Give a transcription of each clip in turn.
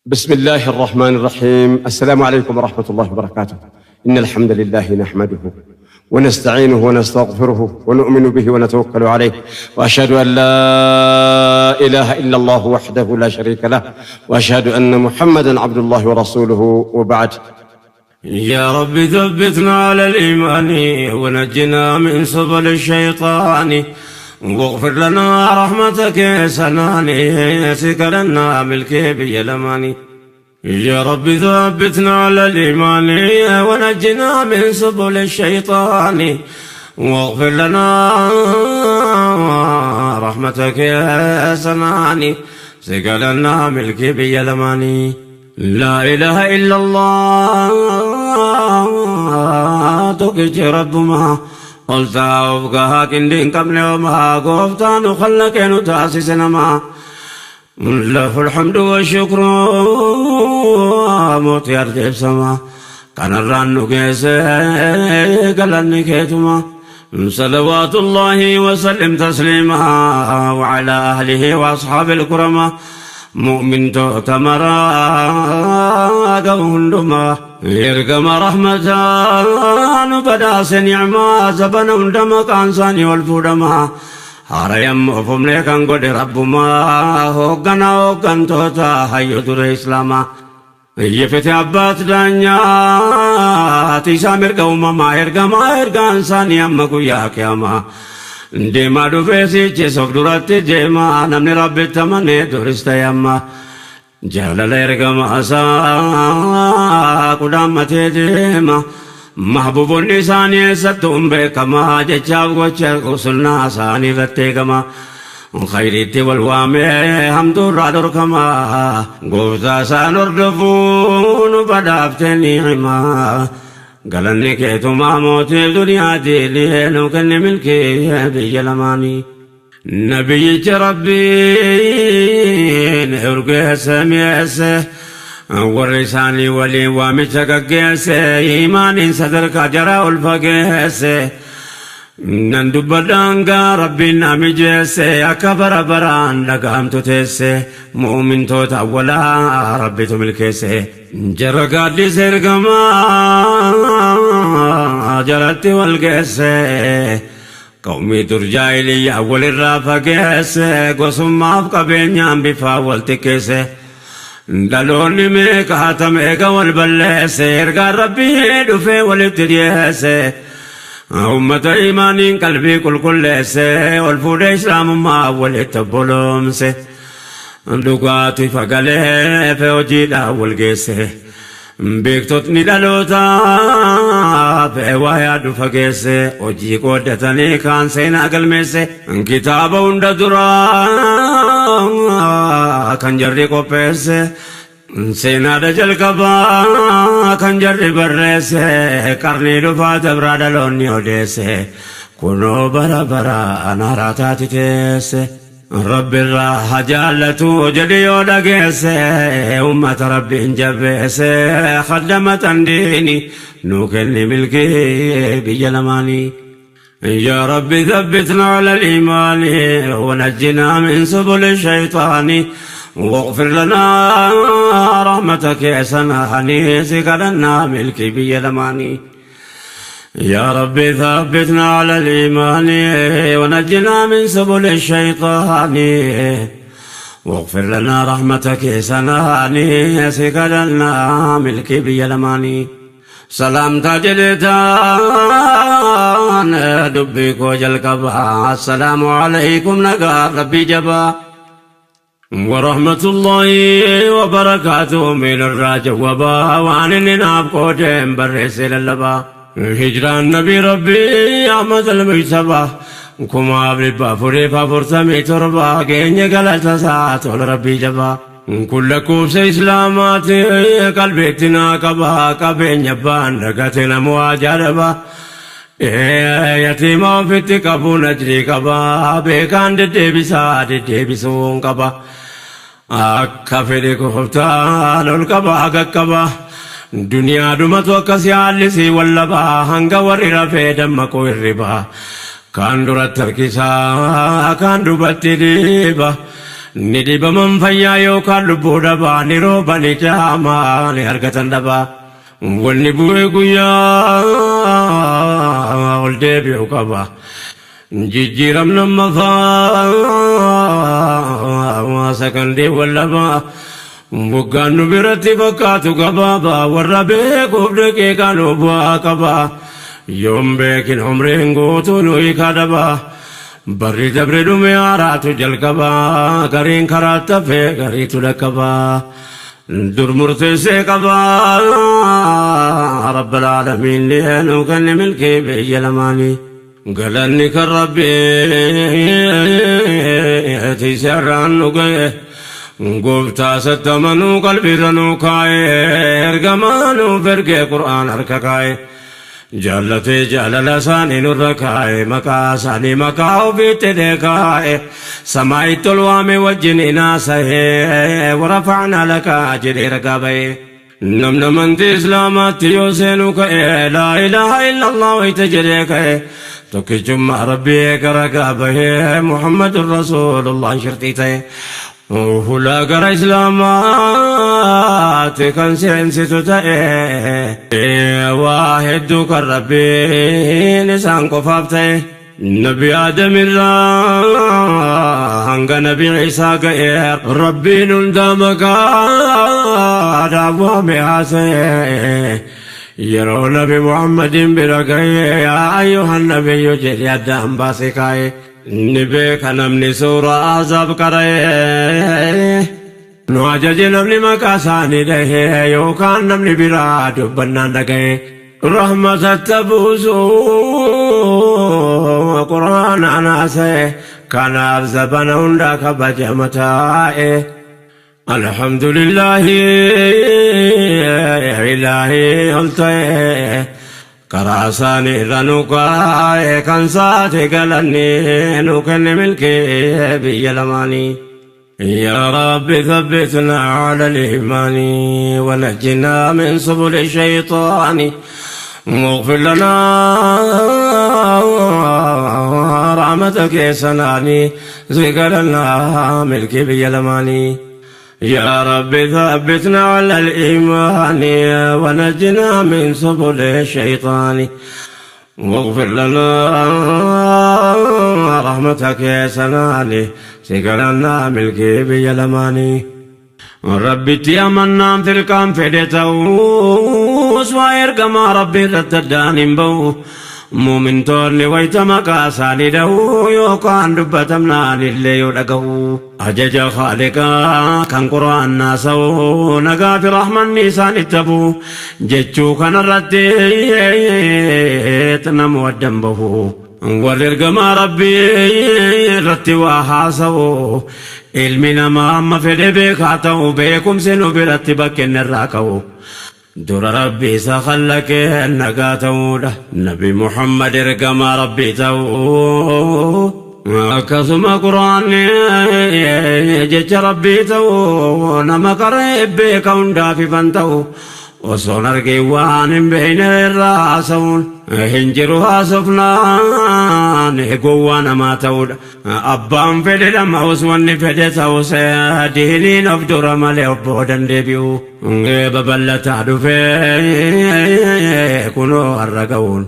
بسم الله الرحمن الرحيم. السلام عليكم ورحمة الله وبركاته. إن الحمد لله نحمده ونستعينه ونستغفره ونؤمن به ونتوكل عليه، وأشهد أن لا إله إلا الله وحده لا شريك له، وأشهد أن محمدا عبد الله ورسوله، وبعد. يا رب ثبتنا على الإيمان ونجنا من سبل الشيطان واغفر لنا رحمتك سناني سكرنا ملكي بيلماني. يا رب ثبتنا على الإيمان ونجنا من سبل الشيطان واغفر لنا رحمتك سناني سكرنا ملكي بيلماني. لا إله إلا الله tokkichi rabbuma ol taa'uuf gahaa qindiin qabne homaa gooftaan nu khallaqee nu taasise namaa. له الحمد والشكر mootii ardeef samaa kanarraan nu geesse galanni keetuma. صلوات الله وسلم تسليما وعلى أهله وأصحاب الكرماء مؤمن تؤتمرا هندما ergama rahmataa nu badhaase ni'maa zabana hunda maqaan isaanii wal fuudhamaa haarayam ofumlee kan godhe rabbumaa hoogganaa hooggantoota hayyo dure islaamaa iyyafete abbaat daanyaa tiisaa mirga uumamaa ergamaa ergaan isaanii amma guyyaa qiyaamaa deemaa dhufee siichis of duratti deemaa namni rabbitti amanee duris ta'e amma jaalala ergama isaa qudhaammatee deema. Mahbuubonni isaanii eessattuu hin beekamaa jechaaf gocha sunnaa isaanii irratti eegama. Khayriitti wal waamee hamtuu irraa dhorkama. Gooftaa isaan hordofuu nu badhaaftee ni'imaa. Galanni keetumaa mootii duniyaatiin nu kenni milkii biyya lamaanii. Nabiyyicha Rabbiin urgeesse mi'eesse warri isaanii waliin waamicha gaggeesse imaaniin sadarkaa jaraa ol fageesse. Nan dubbadhaan Rabbiin na mijeesse akka bara baraan dhaga'amtu teesse mu'umintoota awwalaa Rabbitu milkeesse. Jara gaaddisa ergamaa jaratti wal geesse. Qawmii dur jaahiliyyaa walirraa fageesse gosummaaf qabeenyaan bifaa wal xiqqeesse. Dhaloonni meeqa hata meeqa wal balleesse ergaan Rabbii dhufee walitti dhiyeesse. Ummata imaaniin qalbii qulqulleesse ol fuudhee islaamummaa walitti obboloomse. Dhugaatu ifa galee hojiidhaan wal geesse. Beektotni dhalootaa waa yaadu fageesse hojii qooddatanii kaan seenaa galmeesse. Kitaaba hunda duraa kan jarri qopheesse. Seenaadha jalqabaa kan jarri barreesse qarnii dhufaa dabraa dhaloonni odeesse kunoo bara bara anaaraa taati teesse. Rabbi irraa haa jaallatu jedhi yoo dhageesse ummata Rabbiin jabeesse khaddamatan diini nuu kenni milkii biyya lamaanii. يا رب ثبتنا على الإيمان ونجنا من سبل الشيطان واغفر لنا رحمتك يا سناني سكرنا ملكي بيلماني. يا رب ثبتنا على الإيمان ونجنا من سبل الشيطان واغفر لنا رحمتك يا سناني سكرنا ملكي بيلماني. سلام jedheetaan dubbii koo jalqabaa. السلام عليكم nagaa rabbii jabaa ورحمة الله وبركاته من الراج وبا وعن الناب قودين برس للبا هجران نبي ربي أحمد المجتبى 1447 keenya galata isaa tola rabbii jabaa. Kun lakkoofsa islaamaati qalbeetti naa qaba qabeenya abbaan dagate namu ajaa'ibaa. Yatiima ofitti qabuun ajrii qaba beekaan deddeebisaa deddeebisuun qaba. Akka fedhe gooftaan ol qaba qaqqaba. Duniyaa dhumatu akkas yaallisii wallabaa hanga warri rafee dammaquu hirribaa. Kaan duratti harkisaa kaan duubatti dhiiba. Ni dhibaman fayyaa yookaan lubbuu dhabaa, ni rooba ni caamaa ni argatan dhabaa. Wanni bu'ee guyyaa ol deebi'u qaba. Jijjiiramna mafaa sakandii wallabaa. Waggaan nu biratti fakkaatu gabaabaa, warra beekuuf daqiiqaa nu bu'aa qaba. Yoon beekin umriin guutuu nu hiikaa dhabaa. Barri dabre dhume, haaraatu jalqabaa, gariin karaa tafee gariitu dhaqqabaa. Dur murteessee qabaa Rabbal aalamiin nu kenne milkii biyya lamaanii. Galanni kan Rabbii tiisarraan nu ga'e. Gooftaa sattamanuu qalbiirra nu kaa'e, ergamaa nuuf ergee Qur'aan harka kaa'e. Jaallatee jaalala isaanii nurra kaa'e, maqaa isaanii maqaa ofiitti kaa'e. Samaa'itti ol waame, wajjin inaasa'e, ورفعنا لك jedhee ragaa ba'e. Namni amantii Islaamaatti yoo seenu ka'e, لا إله إلا الله wayita jedhee ka'e, tokkichummaa Rabbii ragaa bahee, محمد رسول الله shirxii ta'e. Hulaa gara Islaamaatti kan seensitu ta'e, waa hedduu kan Rabbiin isaan qofaaf ta'e. Nabi Aadam irraa hanga Nabi Isaa ga'e, Rabbiin hundaa maqaa waame haasa'e. Yeroo Nabi Muhammadin bira ga'e, يا أيها النبي jedhe addaan baase kaa'e. Ni beeka namni suuraa Ahzaab qara'e. Nu ajaje namni maqaa isaanii dhahe yookaan namni biraa dubbannaan dhaga'e. Rahmatatti buusu Qur'aanaan haasa'e, kanaaf zabana hundaa kabajama taa'e. الحمد لله ilaahi ol ta'e, karaa isaanii irra nu kaa'e, kan saate galanni nu kenne milkee biyya lamaanii. يا رب ثبتنا على الإيمان ونجنا من سبل الشيطان، واغفر لنا رحمتك سناني ذكرنا ملك بيلماني. يا رب ثبتنا على الإيمان ونجنا من سبل الشيطان، واغفر لنا رحمتك يا سناني سكرنا ملكي بيلماني. Rabbitti amannaan firqaan fedhe ta'us, waa ergamaa Rabbii irratti addaan hin ba'u. Muumintoonni wayita maqaa isaanii dha'u yookaan dubbatamnaan illee yoo dhaga'u. Ajaja Khaaliqaa kan Qura'aan naasa'u, nagaa fi rahmanni isaanitti hafu jechuu kanarratti namu addan bahu. Warri ergamaa Rabbii irratti waa haasa'u, ilmi namaa amma fedhe beekaa ta'u, beekumsi nu biratti bakkeen irraa ka'u. Dura Rabbi isa khallaqee nagaa ta'uudha. Nabi Muhammad ergamaa Rabbii ta'uu. Akkasuma Quraanni jecha Rabbii ta'uu, nama qaree beeka hundaaf ifan ta'u. Osoon argee waan hin beekne irraa haasa'uun hin jiru, haasofnaan gowwaa namaa ta'uudha. Abbaan fedhe dhama'us, wanni fedhe ta'us, diiniin of dura malee of boodan deebi'u. Babal'ataa dhufee kunoo har'a ga'uun.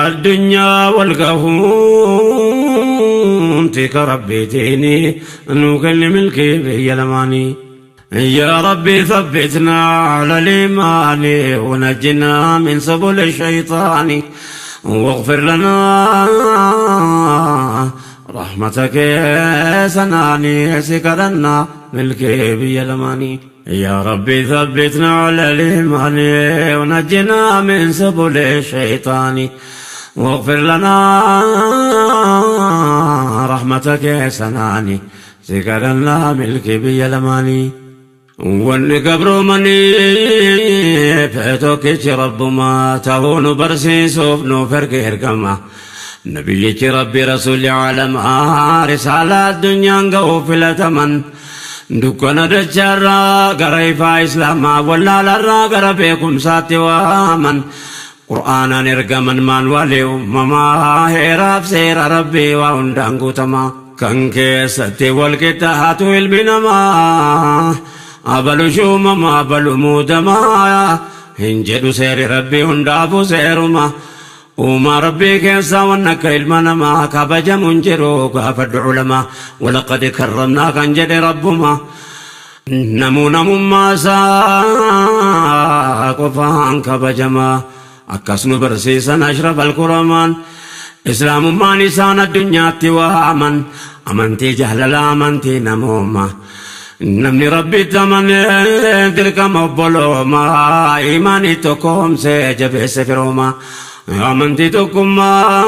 Addunyaa wal gahuun tika Rabbiitiin nuu kenne milkii biyya lamaanii. يا ربي ثبتنا على الإيمان ونجنا من سبل الشيطان، واغفر لنا رحمتك سناني سكرنا ملكي بيلماني. يا ربي ثبتنا على الإيمان ونجنا من سبل الشيطان، واغفر لنا رحمتك سناني سكرنا ملكي بيلماني. Wanni gabroomanii tokkichi Rabbumaa ta'uu nu barsiisuuf nuuf erge ergama. Nabiyyichi Rabbi, rasuulli caalamaa, risaalaa addunyaan ga'uu filataman. Dukkana dachaarraa gara ifaa Islaamaa, wallaalarraa gara beekumsaatti waaman. Qur'aanaan ergaman, maan walee uumamaa, heeraaf seera Rabbii waa hundaan guutamaa. Kan keessatti wal qixxaatu ilmi namaa. Abalu shuumama abalu muudamaa. Hin jedhu seerri Rabbii hundaafuu seeruma. Uumaa Rabbii keessaa waan akka ilma namaa kabajamu hin jiru gaafadhu ulamaa. Walaqad karramnaa kan jedhe Rabbuma. Namuu namummaa isaa qofaan kabajama. Akkas nu barsiisan ashraf alkuramaan. Islaamummaan isaan addunyaatti waaman. Amantii jaalalaa, amantii namooma. Namni Rabbitti amane dirqama obbolooma. Imaanii tokkoomsee jabeesse firooma. Amantii tokkummaa,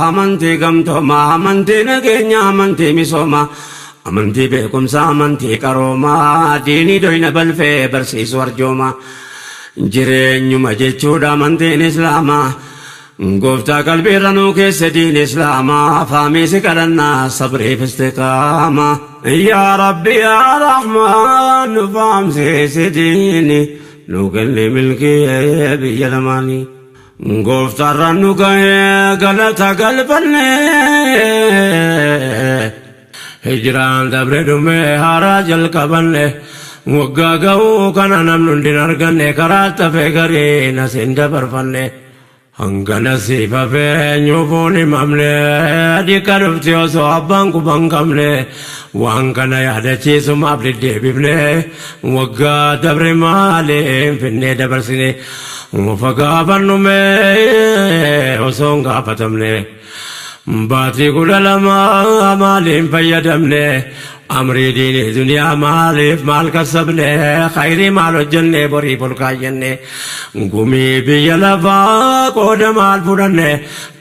amantii gamtoomaa, amantii nageenya, amantii misooma. Amantii beekumsaa, amantii qaroomaa, diinii doyna balfee barsiisu arjooma. Jireenyuma jechuudha amantiin Islaamaa. Gooftaa qalbiirra nuu keessa diin Islaamaa, faamiisi kadhannaa sabriif istiqaama. Yaa Rabbi yaa Rahmaan nu faamsiisi diini, nu kenni milkii biyya lamaanii. Gooftaarra nu ga'ee galata galfannee. Hijiraan dabre dhumee haaraa jalqabanne, waggaa ga'uu kana namni hundi hin arganne, karaa tafee gariin asin dabarfanne. Hangana siif hafee nyuufuun himamne, dhiqa dhufti osoo abbaan quban qabne, waan kana yaadachiisumaaf deddeebifne, waggaa dabre maaliin finnee dabarsine, ufa gaafannume osoo hin gaafatamne. Baatii 12 maaliin fayyadamne, amrii diinii duniyaa maaliif maal kasabne, khayrii maal hojjenne, boriif ol kaayyanne, gumii biyya lafaa qooda maal fudhanne,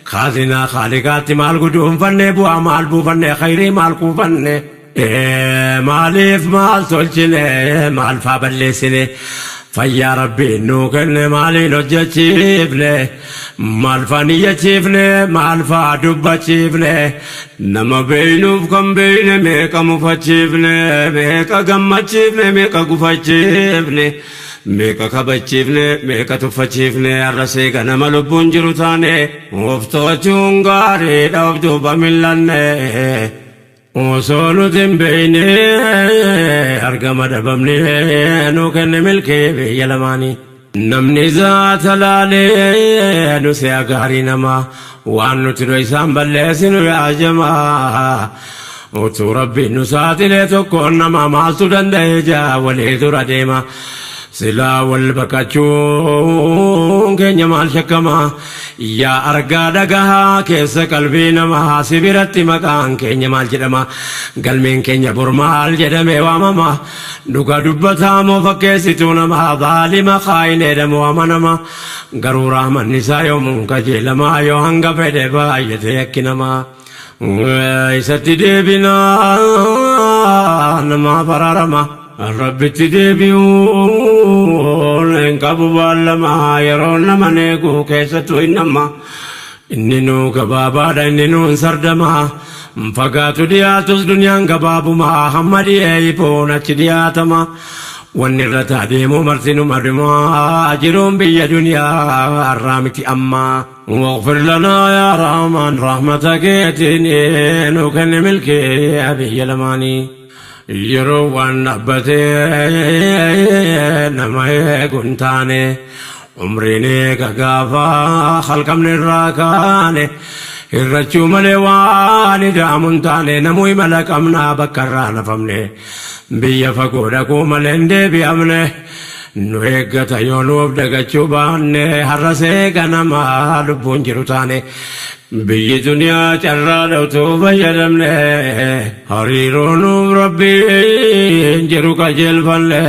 kaazinaa khaaliqaatti maal guduunfanne, bu'aa maal buufanne, khayrii maal kuufanne, maaliif maal tolchine, maal faa balleessine, fayyaa Rabbiin nuu kenne maaliin hojjechiifne, maal faa niyyachiifne, maal faa dubbachiifne, nama beeynuuf kan beeyne meeqa mufachiifne, meeqa gammachiifne, meeqa gufachiifne, meeqa kabachiifne, meeqa tuffachiifne, har'a seega nama lubbuun jiru taane of to'achuun gaariidha of duuba millanne. Osoo nuti hin beeyne argama dhabamne, nu kenne milkee biyya lamaanii. Namni zaata laalee nu si'a gaarii namaa, waan nuti isaan balleessinu yaa jamaa. Utuu Rabbiin nu saaxilee tokkoon nama maaltu danda'e jaa walii dura deema. Silaa wal baqachuun keenya maal shakkama? Yaa argaa dhagahaa keessa qalbii namaa, si biratti maqaan keenya maal jedhama? Galmeen keenya bor maal jedhamee waamama? Dhugaa dubbataa moo fakkeessituu namaa, zaalima kaayineedha moo amanama? Garuu rahmanni isaa yoomuun qajeelamaa, yoo hanga fedhe baay'ate yakki namaa. Isatti deebinaa namaaf araarama. Rabbitti deebi'uun hin qabu baallama, yeroo nama eegu keessattuu hin nama. Inni nuu gabaabaadha, inni nuun sardama. Fagaatu dhiyaatus duniyaan gabaabuma, hamma dhiyee ifoon achi dhiyaatama. Wanni irra deemuu marsinuma dhumaa, jiruun biyya duniyaa har'aa miti ammaa. واغفر لنا يا رحمن رحمتك nu kenni milkee biyya lamaanii. Yeroo waan dhaabbatee nama eegu hin taane, umriin eega gaafa halqamne irraa kaane, hirrachuu malee waan ida'amu hin taane, namuu imala qabnaa bakka irraa nafamne, biyya fagoo dhaquu malee hin deebi'amne. Nu eeggata yoo nuuf dagachuu baanne, har'a seega nama lubbuun jiru taane, biyyi duniyaa carraa dhawtuu fayyadamne, hariiroo nuuf Rabbiin jiru qajeelfanne,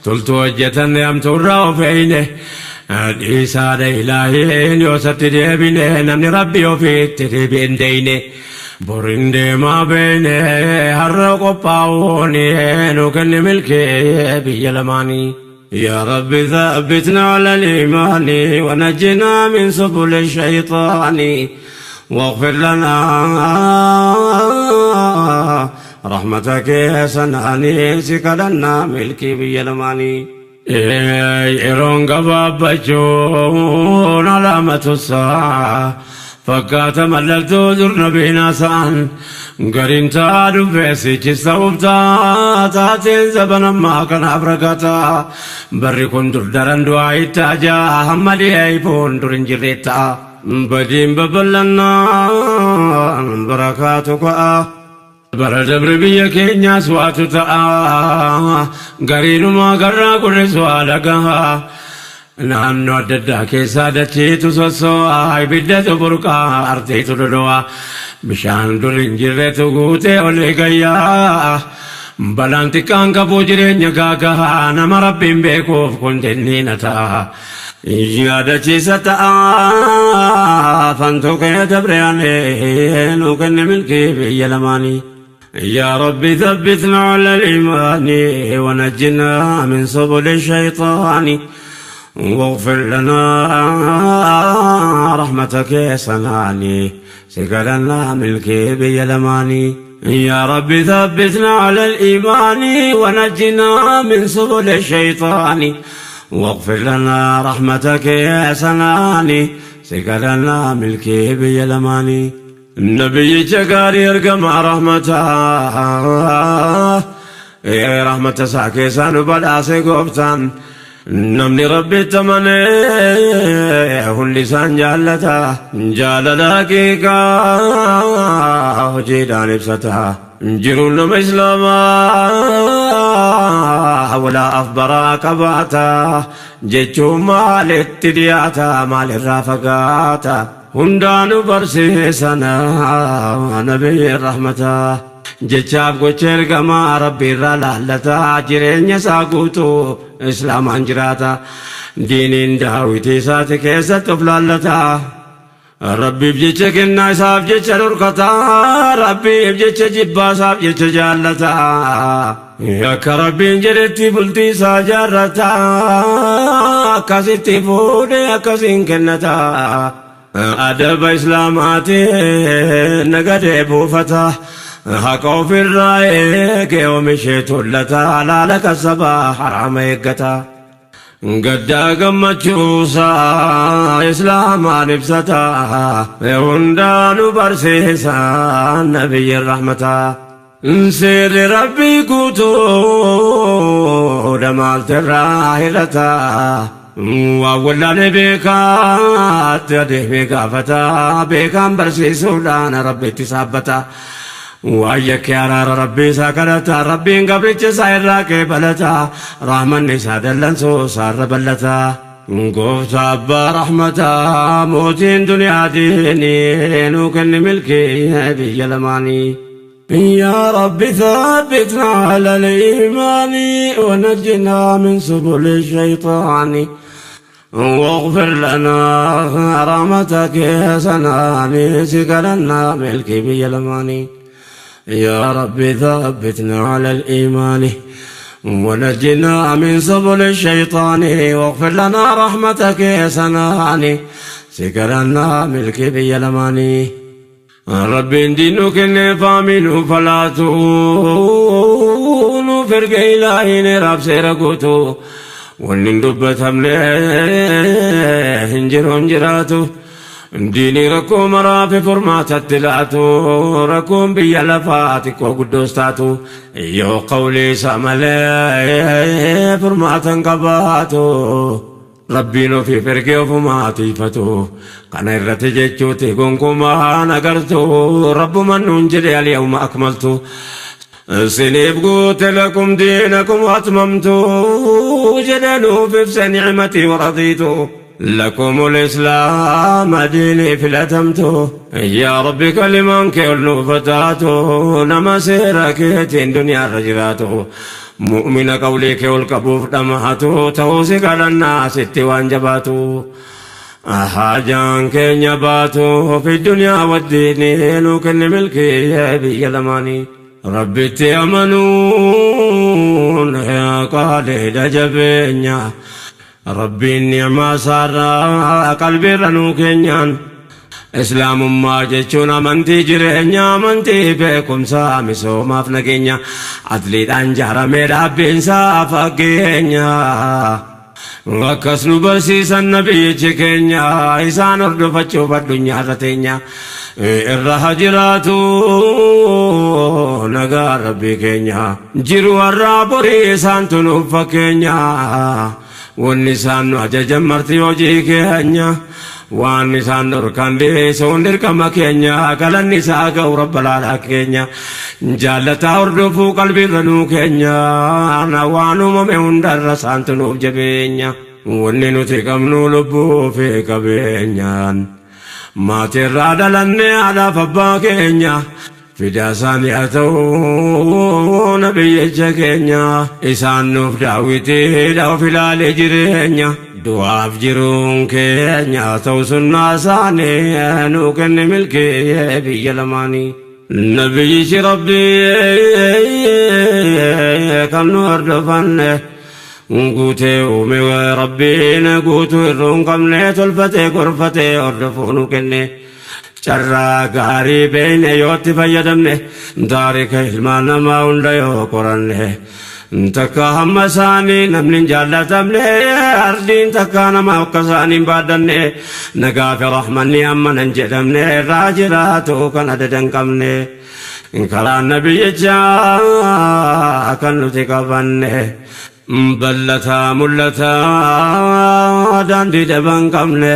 toltuu hojjetanne, hamtuurraa of eeyne, dhiisaadha ilaahiin yoo isatti deebine, namni Rabbi ofiitti deebi'e hin deeyne. Borin deemaa beeyne, har'a qophaa'uun nu kenni milkee biyya lamaanii. يا رب ثبتنا على الإيمان ونجنا من سبل الشيطان، واغفر لنا رحمتك يا سناني سكلنا ملكي بيلماني. Yeroon gabaabbachuun alaamatu saa fakkaata mallattoo dur nabiin haasa'an. Gariin ta'aa dhufee sichisa ubtaa taateen zabanammaa kanaaf ragataa barri kun dur daran du'aa itti ajaa hamma dhi'ee dur hin jirre ta'a. Badiin babal'annaan barakaatu ka'a. Bara dabre biyya keenyaas waatu ta'a. Gariinumaa garraa gurris waa dhaga'a. Naannoo adda addaa keessaa dachiitu sossoo'a. Ibiddatu burqaa artiitu dhodho'a. Bishaan dur hin jirretu guutee olii gayyaa. Balaan xiqqaan qabu jireenya gaaga'a. Nama Rabbiin beekuuf kun dinniina ta'a. Yaadachiisa ta'a. Fantuu kee dabre aanee nuu kenne milkii biyya lamaanii. يا رب ثبتنا على الإيمان ونجنا من سبل الشيطان واغفر لنا رحمتك يا سناني سكرنا ملكي بيلماني. يا رب ثبتنا على الإيمان ونجنا من سبل الشيطان واغفر لنا رحمتك يا سناني سكرنا ملكي بيلماني. النبي جقاري ارقم رحمته يا رحمة ساكي بلاسي قبطان namni Rabbitti amanee hundi isaan jaallata jaalala haqiiqaa hojiidhaan ibsata jiruun nama Islaamaa walaa afbaraa qabaata jechuun maalitti dhiyaata maalirraa fagaata hundaanu barsiisana nabiyyi rahmataa jechaaf gocha ergamaa Rabbi irraa laallata jireenya isaa guutuu Islaamaan jiraata diiniin daawwitii isaati keessatti of laallata Rabbiif jecha kennaa isaaf jecha dhorkata Rabbiif jecha jibbaa isaaf jecha jaallata akka Rabbiin jedhetti bultii isaa jaarrata akkasitti fuudhee akkasiin kennata adaba Islaamaatiin nagadee buufata haqa ofirraa eegee oomishee tullata halaala kasabaa haraama eeggata gaddaa gammachuusaa Islaamaan ibsata hundaanu barsiisa nabiyyi rahmataa seerri Rabbii guutuu damaaltirraa hir'ata waan wallaalee beekaatti adeemee gaafata beekaan barsiisuudhaan Rabbitti saabbata waan yakkee araara Rabbii isaa kadhata Rabbiin gabricha isaa irraa qeebalata rahmanni isaa dallansuu isaarra ballata gooftaa abbaa rahmataa mootiin duniyaa diinii nuu kenni milkii biyya lamaanii. يا رب ثبتنا على الإيمان ونجنا من سبل الشيطان واغفر لنا رحمتك يا سناني سكلنا ملكي بيلماني. يا رب ثبتنا على الإيمان ونجنا من سبل الشيطان واغفر لنا رحمتك يا سناني سكلنا ملكي بيلماني. رب دينك فامنوا فلا تونوا فرق إلهي رب سيرقوتو ونن دبتهم هنجر هنجراتو ديني ركو مرافي فرمات التلاتو ركوم بيا لفاتك وقدوستاتو يو قولي ساملي فرماتا قباتو Rabbiin ofii ergee ofumaa tiifatu kana irratti jechuuti gonkumaa nagartu Rabbuman nuun jedhe اليوم أكملت siniif guute لكم دينكم وأتممت jedhe nuuf ibse نعمتي ورضيت لكم الإسلام ديني filatamtu يا ربي kalimaan kee ol nuuf taatu nama seera keetiin duniyaa irra jiraatu mu'mina qawlii kee ol qabuuf dhamaatu ta'uu si kadhannaa sitti waan jabaatu haajaan keenya baatu في الدنيا والدين nuu kenni milkii biyya lamaanii. Rabbitti amanuun qaaliidha jabeenya Rabbiin ni'maa isaarraa qalbiirra nuu keenyaan Islaamummaa jechuun amantii jireenya amantii beekumsaa misoomaaf nageenya adliidhaan jaaramee dhaabbiinsaa fakkeenya. Akkas nu barsiisan nabiyyichi keenya, isaan hordofachuuf addunyaarra teenya. Irra haa jiraatu nagaa Rabbii keenya. Jiru har'aa borii isaantu nuuf fakkeenya. Wanni isaan nu ajajan marti hojii keenya. Waan isaan dhorkan dhiisuun dirqama keenya. Galanni isaa ga'u rabbalaalaa keenya. Jaallataa hordofuu qalbiirra nuu keenya. Waan uumame hundarra isaantu nuuf jabeenya. Wanni nuti qabnu lubbuu fi qabeenyaan. Maatirraa dhalannee haadhaaf abbaa keenya. Fidaa isaanii haa ta'u nabiyyicha keenya. Isaan nuuf daawwitiidha of ilaalee jireenya. Du'aaf jiruun keenya ta'u sunnaa isaanii nuu kenne milkii biyya lamaanii. Nabiyyichi Rabbii kan nu hordofanne, guutee uume Rabbiin guutuu irruu hin qabne, tolfatee gorfatee hordofuu nu kenne. Carraa gaarii beekne yoo itti fayyadamne, taarika ilmaan namaa hunda yoo qoranne, takka hamma isaanii namni hin jaallatamne, ardiin takka nama akka isaanii hin baaddanne, nagaa fi rahmanni amma nan jedhamne, irraa jiraatu kan adada hin qabne. Karaan nabiyyichaa kan nuti qabanne bal'ataa mul'ataa daandii daba hin qabne.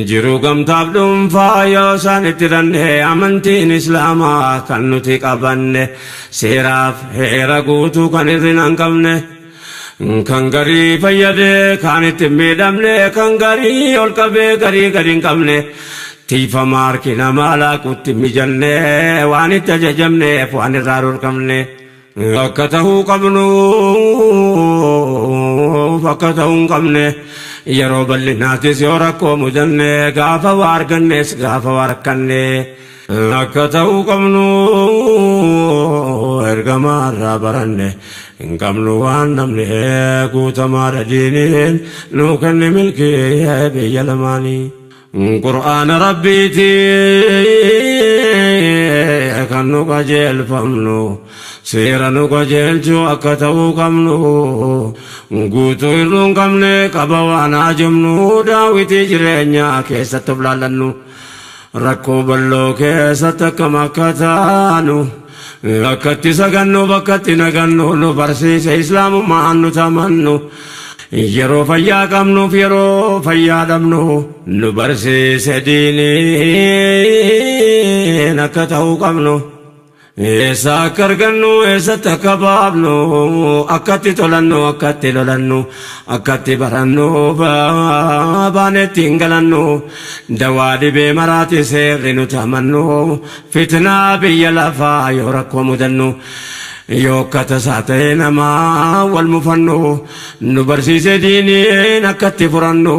Jiru gamtaaf dhuunfaa yoo isaan itti ranne, amantiin Islaamaa kan nuti qabanne seeraaf heera guutuu kan hir'ina hin qabne. Kan garii fayyadee kaan itti hin miidhamne, kan garii ol qabee garii gadi hin qabne, tiifama harki namaa laaquutti hin mijanne, waan itti ajajamneef waan irraa dhorkamne. Akka ta'uu qabnuuf akka ta'uu hin qabne, yeroo bal'inaatis yoo rakkoo mudanne, gaafa waa argannes gaafa waa rakkanne, akka ta'uu qabnu ergamaa irraa baranne. Hin qabnu waan namni guutamaadha diiniin nuu kenne milkii biyya lamaanii. Qur'aana Rabbiiti kan nu qajeelfamnu, seera nu qajeelchu akka ta'uu qabnu, guutuu hir'uu hin qabne qaba waan haajomnu, daawwitii jireenyaa keessatti of laallannu, rakkoo bal'oo keessatti akkam akka taanu, akkatti sagannu bakkatti nagannu nu barsiise Islaamummaan nu tamannu. Yeroo fayyaa qabnuuf yeroo fayyaa dhabnu nu barsiise diiniin akka ta'uu qabnu. Eessa akka argannu, eessatti akka baafnu, akkatti tolannu, akkatti lolannu, akkatti barannu, baanetti hin galannu, dawaa dhibee maraati seerri nuti amannu, fitnaa biyya lafaa yoo rakkoo mudannu, yoo akka tasaa ta'e namaa wal mufannu, nu barsiise diiniin akkatti furannu.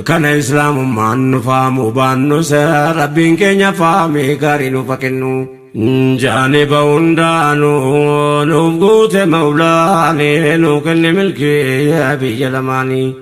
Kana Islaamummaan nu faamu baannu, Rabbiin keenya faamee gaarii nuuf haa kennu. Jaaniba hundaanuu nuuf guute Mawlaanii, nuu kenne milkii biyya lamaanii.